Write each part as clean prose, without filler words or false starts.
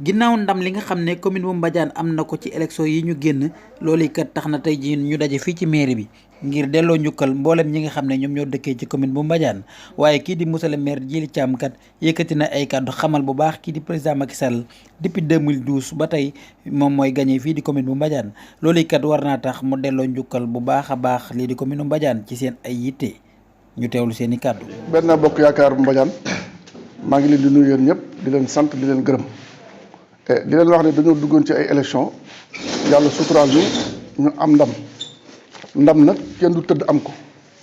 ginnaaw ndam li nga xam ne commune bu Mbadiane am na ko ci élection yi ñu génn loolu kat tax na tey jii ñu daje fii ci mairie bi ngir delloo njukkal mboolem ñi nga xam ne ñoom ñoo dëkkee ci commune bu Mbadiane waaye kii di monsieur le maire Djily Thiam kat yëkkati na ay kàddu xamal bu baax kii di président Macky Sall depuis 2012 ba tey moom mooy gagné fii di commune bu Mbadiane loolu kat war naa tax mu delloo njukkal bu baax a baax lii di commune bu Mbadiane ci seen ay yitte ñu teewlu seen i kàddu. Benno Bokk Yaakaar bu Mbadiane maa ngi leen di nuyu yéen ñëpp di leen sant di leen gërëm. di leen wax ne dañoo duggoon ci ay élection yàlla suturaal ñu am ndam nag kenn du tëdd am ko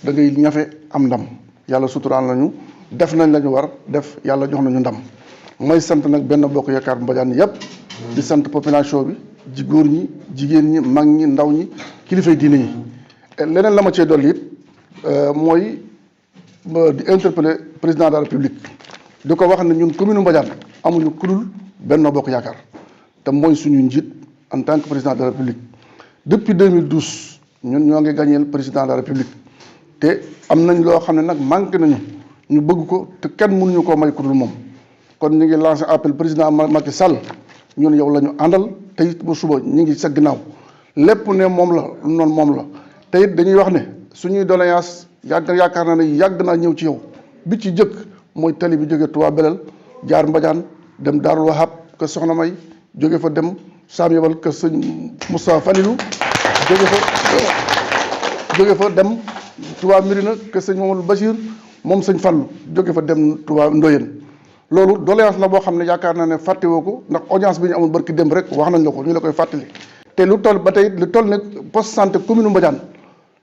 da ngay ñafe am ndam yàlla suturaal nañu def nañ la ñu war def yàlla jox nañu ndam mooy sant nag Benno Bokk Yaakaar bu Mbadiane yëpp di sant population bi ji góor ñi jigéen ñi mag ñi ndaw ñi kilifay diine ñi. leneen la ma cee dolli it mooy di interpeller président de la république di ko wax ne ñun commune Mbadiane amuñu kudul Benno Bokk Yaakaar te mooy suñu njiit en tant que président de la république depuis 2012 ñun ñoo ngi gañeel président de la république te am nañ loo xam ne nag manqué nañu ñu bëgg ko te kenn mënuñu koo may ku dul moom kon ñu ngi lancé appel président Macky Sall ñun yow la ñu àndal te it ba suba ñu ngi sa ginnaaw lépp ne moom la lu noonu moom la te it dañuy wax ne suñuy doléance yaakaar naa ne yàgg naa ñëw ci yow bi ci jëkk mooy tali bi jógee Touba Belel jaar Mbadiane dem Daarul Wahab kër Soxna May jóge fa dem Saam Yabal kër sëñ Moussa Falilou jóge fa dem Touba Mirina kër sëñ Mamadou Bachir moom sëñ Fallu jóge fa dem Touba Ndoyen loolu doléance la boo xam ne yaakaar naa ne fàttewoo ko ndax audience bi ñu amul barki dem rek wax nañ la ko ñu la koy fàttali te lu toll ba tey lu toll ne poste santé commune Mbadiane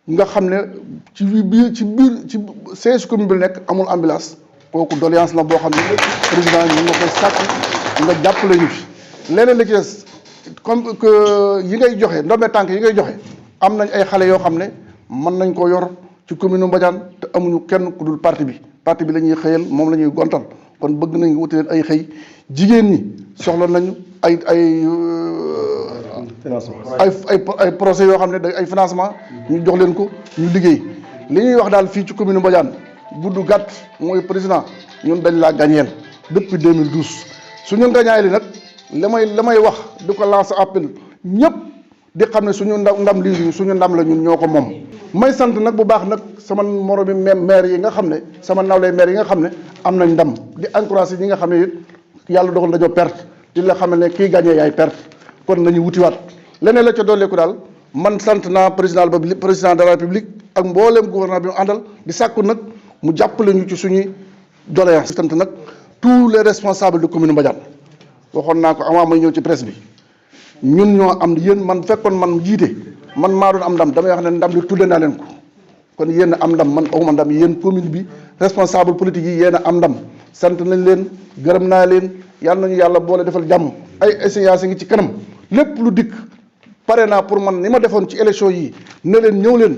nga xam ne ci biir ci siège commune bi nekk amul ambulance kooku doléance la boo xam ne président ñu nga koy sàkk nga jàppale ñu fi leneen la ci des comme que yi ngay joxe ndombee tànk yi ngay joxe am nañ ay xale yoo xam ne mën nañ ko yor ci commune Mbadiane te amuñu kenn ku dul parti bi la ñuy xëyal moom la ñuy gontal kon bëgg nañ wuti leen ay xëy jigéen ñi soxla nañu ay projet yoo xam ne ay financement ñu jox leen ko ñu liggéey li ñuy wax daal fii ci commune Mbadiane gudd gàtt mooy président ñun dañ laa gañeel depuis 2012 suñu gañaay li nag la may wax di ko lancer appel ñëpp di xam ne suñu ndam lii suñu ndam la ñun ñoo ko moom. may sant nag bu baax nag sama moromi maire yi nga xam ne sama nawlay maire yi nga xam ne am nañ ndam di encourager ñi nga xam ne it yàlla dogal dañoo perte di la xam ne kii gagné yaay perte kon nañu wutiwaat leneen la ca dooleeku daal man sant naa président de la république ak mbooleem gouvernement bi mu àndal di sàkku nag mu jàppale ñu ci suñuy doléance sant nag tous les responsables de commune Mbadiane waxoon naa ko avant may ñëw ci presse bi ñun ñoo am yéen man fekkoon man jiite man maa doon am ndam damay wax ne ndam li tudde naa leen ko kon yéen a am ndam man awma ndam yéen commune bi responsable politique yi yéen a am ndam sant nañ leen gërëm naa leen yàlla nañu yàlla boole defal jàmm ay échéances ngi ci kanam lépp lu dikk pare naa pour man ni ma defoon ci élection yi ne leen ñëw leen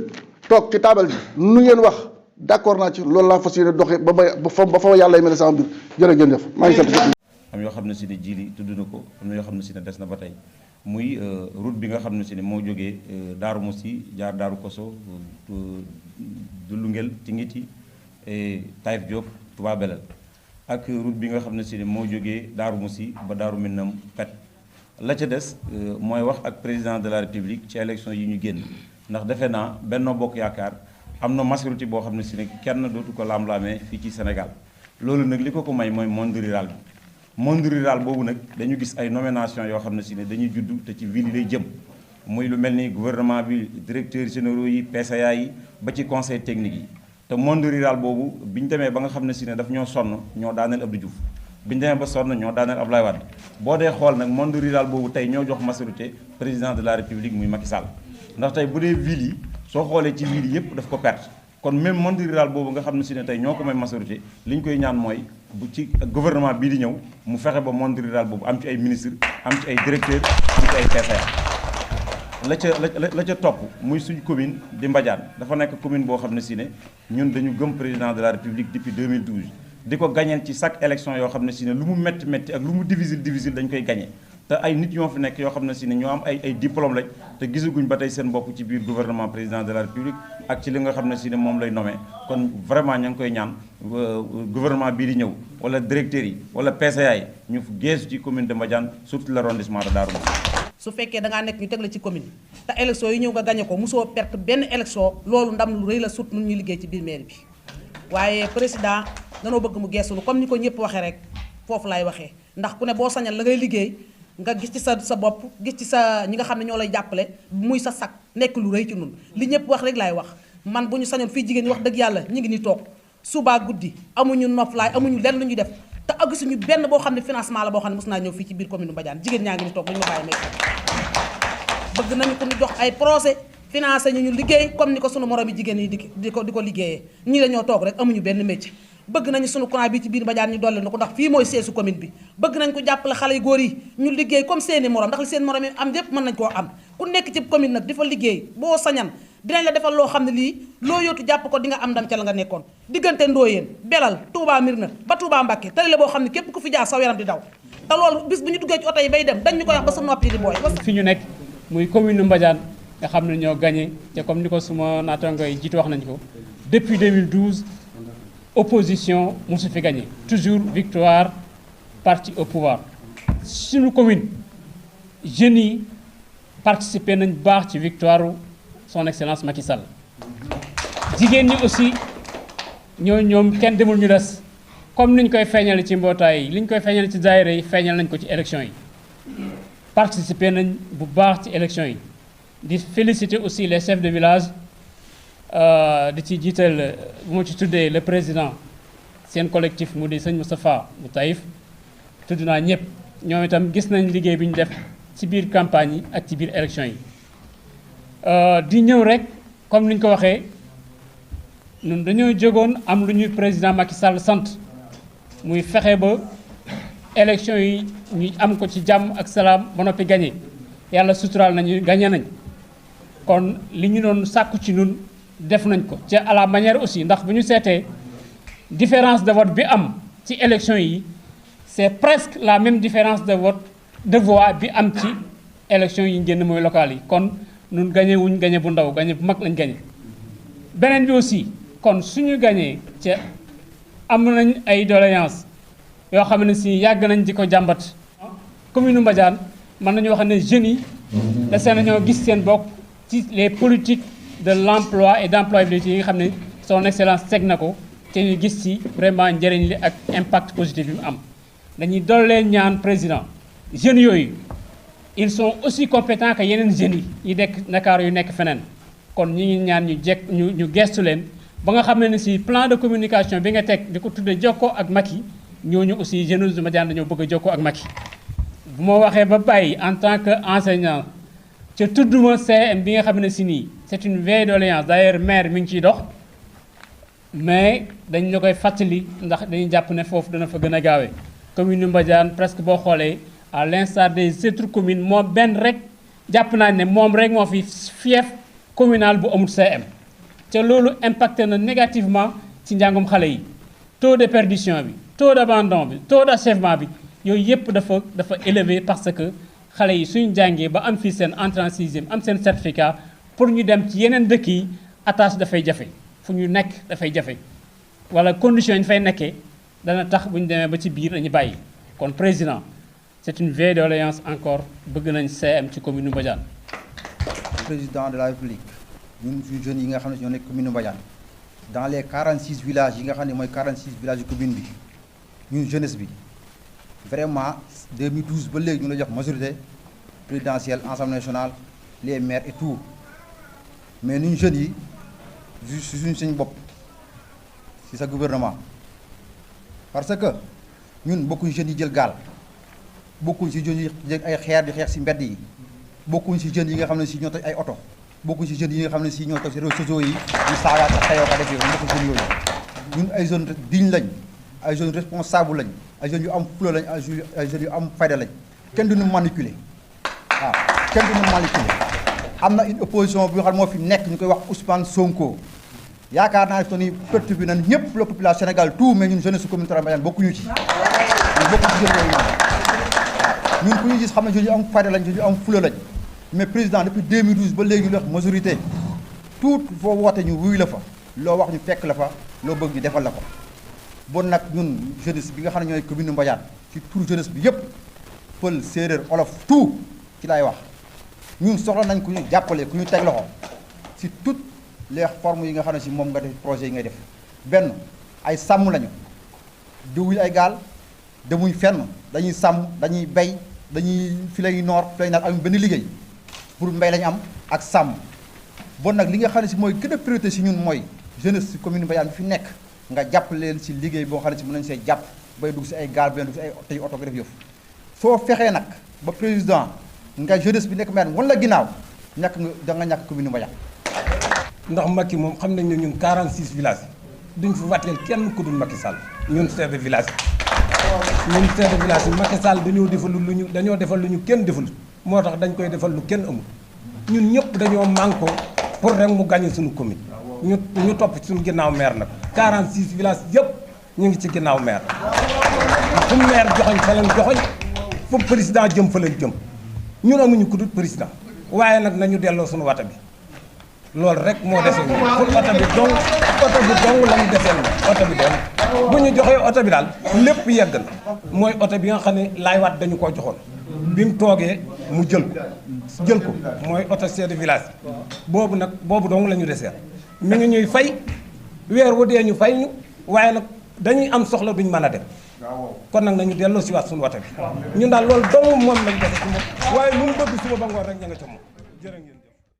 toog ci taabal bi nu ngeen wax d'accord naa ci loolu laa fas yéene doxee ba fa yàlla mel sama mbir jërë ngeen def maa ngi sant. am yoo xam ne si ne Djily tudd na ko am na yoo xam ne si ne des na ba tey muy route bi nga xam ne si ne moo jógee Daaru Moussi jaar Daaru Koso Dulungel Tingiti Taïf Diop Touba Belel ak route bi nga xam ne si ne moo jógee Daaru Moussi ba Daaru Minam Pet la ca des mooy wax ak président de la république ci élection yi ñu génn ndax defe naa Benno Bokk Yaakaar am na majorité boo xam ne si ne kenn dootu ko laam-laamee fii ci Sénégal loolu nag li ko may mooy monde rural bi monde rural boobu nag dañu gis ay nomination yoo xam ne si ne dañuy juddu te ci ville yi lay jëm muy lu mel ni gouvernement bi directeurs généraux yi PCA yi ba ci conseil technique yi te monde rural boobu bi ñu demee ba nga xam ne si ne daf ñoo sonn ñoo daaneel Abdou Diouf bi ñu demee ba sonn ñoo daaneel Abdoulaye Wade boo dee xool nag monde rural boobu tey ñoo jox majorité président de la république muy Macky Sall ndax tey bu dee ville yi soo xoolee ci ville yi yëpp daf ko perte kon même monde rural boobu nga xam ne si ne tey ñoo ko may majorité li ñu koy ñaan mooy bu ci gouvernement bii di ñëw mu fexe ba monde rural boobu am ci ay ministre am ci ay directeur am ci ay PCA la ca topp muy suñ commune di Mbadiane dafa nekk commune boo xam ne si ne ñun dañu gëm président de la république depuis 2012 di ko gañeel ci chaque élection yoo xam ne si ne lu mu métti ak lu mu difficile dañ koy gañe te ay nit ñoo fi nekk yoo xam ne si ne ñoo am ay diplôme lañ te gisaguñ ba tey seen bopp ci biir gouvernement président de la république ak ci li nga xam ne si ne moom lay nommé kon vraiment ña ngi koy ñaan gouvernement bii di ñëw wala directeurs yi wala PCA yi ñu geesu ci commune de Mbadiane surtout l'arrondissement de Darou Mouhty. su fekkee da ngaa nekk ñu teg la ci commune te élection yi ñëw nga gagné ko mosoo perte benn élection loolu ndam lu rëy la surtout ñun ñu liggéey ci biir mairie bi waaye président danoo bëgg mu geesulu comme ni ko ñëpp waxee rek foofu laay waxee ndax ku ne boo sañal la ngay liggéey nga gis ci sa bopp gis ci sa ñi nga xam ne ñoo lay jàppale muy sa sag nekk lu rëy ci nun li ñëpp wax rek laay wax man bu ñu sañoon fii jigéen ñi wax dëgg yàlla ñu ngi ni toog subaa guddi amuñu noflaay amuñu lenn lu ñuy def te ak suñu benn boo xam ne financement la boo xam ne mos naa ñëw fii ci biir commune Mbadiane jigéen ñaa ngi ni toog lu ñu ma bàyyi may bëgg nañu ko ñu jox ay projet financé ñu liggéey comme ni ko sunu moroom yi jigéen yi di ko liggéeyee ñii dañoo toog rek amuñu benn métier bëgg nañu sunu courant bi ci biir Mbadiane ñu dolli na ko ndax fii mooy seesu commune bi bëgg nañ ko jàppale xale yu góor yi ñu liggéey comme seeni morom ndax li seen morom yi am yépp mën nañ koo am ku nekk ci commune nag di fa liggéey boo sañan dinañ la defal loo xam ne lii loo yóotu jàpp ko di nga am ndam ca la nga nekkoon diggante Ndoyeen Belal Touba Mirna ba Touba Mbacké tali la boo xam ne képp ku fi jaar saw yaram di daw te loolu bis bu ñu duggee ci oto yi bay dem dañ ñu koy wax ba sa noppi di booy fi ñu nekk muy commune Mbadiane nga xam ne ñoo gagné te comme ni ko suma naataango yi jiitu wax nañ ko depuis 2012 opposition mosu fi gagné toujours victoire parti au pouvoir suñu commune jeunes yi participé nañ bu baax ci victoire son excellence Macky Sall jigéen ñi aussi ñoom kenn demul ñu des comme niñ koy feeñale ci mbootaay yi liñ koy feeñale ci daayira yi feeñal nañ ko ci élection yi participé nañ bu baax ci élection yi di féliciter aussi les chefs de village di ci jiital bu ma ci tuddee le président seen collectif mu di sëñ Moustapha bu Taïf tudd naa ñëpp ñoom itam gis nañ liggéey bi ñu def ci biir campagne yi ak ci biir élection yi di ñëw rek comme ni ñu ko waxee ñun dañoo jógoon am lu ñuy président Macky Sall sant muy fexe ba élection yi ñu am ko ci jàmm ak salaam ba noppi gagné yàlla suturaal nañu gagné nañ kon li ñu doon sàkku ci ñun def nañ ko ci à la manière aussi ndax bu ñu seetee différence de vote bi am ci élection yi c'est presque la même différence de vote de voix bi am ci élection yi génn mooy locales yi kon ñun gagné wuñ gagné bu ndaw gagné bu mag lañ gagné beneen bi aussi kon suñu gagné ca am nañ ay doléances yoo xam ne si yàgg nañ di ko jàmbat commune Mbadiane mën nañu wax ne jeunes yi dese nañoo gis seen bopp ci les politiques de l'emploi et d'employabilité yi nga xam ne son excellence teg na ko te ñu gis ci vraiment njëriñ li ak impact positif yi mu am dañuy dollee ñaan président jeunes yooyu ils sont aussi compétents que yeneen jeunes yi nekk Ndakaaru yu nekk feneen kon ñi ngi ñaan ñu gestu leen ba nga xam ne si plan de communication bi nga teg di ko tuddee jokkoo ak Macky ñooñu aussi jeunes de Mbadiane dañoo bëgg a jokkoo ak Macky bu ma waxee ba bàyyi en tant que enseignant ca tudduma CM bi nga xam ne si nii c'est une vieille doléance d'ailleurs maire mi ngi ciy dox mais dañ la koy fàttali ndax dañuy jàpp ne foofu dana fa gën a gaawee commune Mbadiane presque boo xoolee à l'instar des autres communes moom benn rek jàpp naa ne moom rek moo fi fief communal bu amul CM te loolu impacté na négativement ci njàngum xale yi taux de perdition bi taux d'abandon bi taux d'achèvement bi yooyu yëpp dafa élevé parce que xale yi suñu jàngee ba am fii seen entrée en sixième am seen certificat pour ñu dem ci yeneen dëkk yi attache dafay jafe fu ñu nekk dafay jafe wala conditions yi ñu fay nekkee dana tax bu ñu demee ba ci biir dañu bàyyi kon président c'est une vieille doléance encore bëgg nañ CM ci commune Mbadiane. président de la République ñun suñu jeunes yi nga xam ne ñoo nekk commune Mbadiane dans les 46 villages yi nga xam ne mooy 46 villages yu commune bi ñun jeunesse bi vraiment 2012 ba léegi ñu la jox majorité présidentielle Assemblée nationale les maires et tout mais ñun jeunes yi si suñu bopp si sa gouvernement parce que ñun bokkuñ jeunes yi jël gaal bokkuñ si jeunes yi jël ay xeer di xeex si mbedd yi bokkuñ si jeunes yi nga xam ne si ñoo toj ay oto bokkuñ si jeunes yi nga xam ne si ñoo toj si réseaux sociaux yi ñu saagaat ak tayoo ka def yooyu bokkuñ jeunes yooyu ñun ay jeunes digne lañ ay jeunes responsable lañ ay jeunes yu am fula lañ ay jeunes yu am fayda lañ kenn duñu manipuler waaw kenn duñu manipuler am na une opposition bi nga xam ne moo fi nekk ñu koy wax Ousmane Sonko yaakaar naa ne ni perte bi nañ ñëpp la population Sénégal tout mais ñun jeunesse su commune Mbadiane bokkuñu ci ñu bokkuñ ci jeunes yooyu noonu ñun ku ñu gis xam ne ñu am fayda lañ ñu am fula lañ mais président depuis 2012 ba léegi lu wax majorité tout foo woote ñu wuy la fa loo wax ñu fekk la fa loo bëgg ñu defal la ko bon nag ñun jeunesse bi nga xam ne ñooy commune Mbadiane ci tur jeunesse bi yëpp pël séeréer olof tout ci laay wax ñun soxla nañ ku ñu jàppale ku ñu teg loxo si toutes les formes yi nga xam ne si moom nga def projet yi ngay def benn ay sàmm lañu diwuñu ay gaal demuñ fenn dañuy sàmm dañuy bay dañuy fi lay noor fi lay naat am benn liggéey pour mbay lañu am ak sàmm bon nag li nga xam ne si mooy gën a priorité si ñun mooy jeunesse si commune Mbadiane bi fi nekk nga jàppale leen si liggéey boo xam ne si mën nañu see jàpp bay dugg si ay gaal bay dugg si ay tey oto nga def yëf soo fexee nag ba président nga jeunesse bi nekk Mbadiane wan la ginnaaw ñàkk nga da nga ñàkk commune Mbadiane. ndax Macky moom xam nañ ne ñun 46 villages duñ fi wàtteel kenn ku dul Macky Sall ñun chef de village ñun chef de village yi Macky Sall dañoo defal lu ñu kenn deful moo tax dañ koy defal lu kenn amul ñun ñëpp dañoo manko pour rek mu gagné suñu commune ñu topp ci suñu ginnaaw maire nag 46 villages yëpp ñu ngi ci ginnaaw maire fu maire joxoñ fa leen joxoñ fu président jëm fa leen jëm ñun amuñu ku dul président waaye nag nañu delloo suñu wata bi loolu rek moo desee ñu pour oto bi dong lañu desee ñu oto bi dong bu ñu joxee oto bi daal lépp yegg na mooy oto bi nga xam ne Laay Wàdd dañu koo joxoon bi mu toogee mu jël ko mooy oto chef de village boobu dong la ñu desee mi ngi ñuy fay weer wu dee ñu fay ñu waaye nag dañuy am soxla duñ mën a dem kon nag nañu delloo si waat suñu oto bi ñun daal loolu dong moom lañu dese ci moom waaye lu mu bëgg suba ba ngoon rek ña nga ca moom jërë ngeen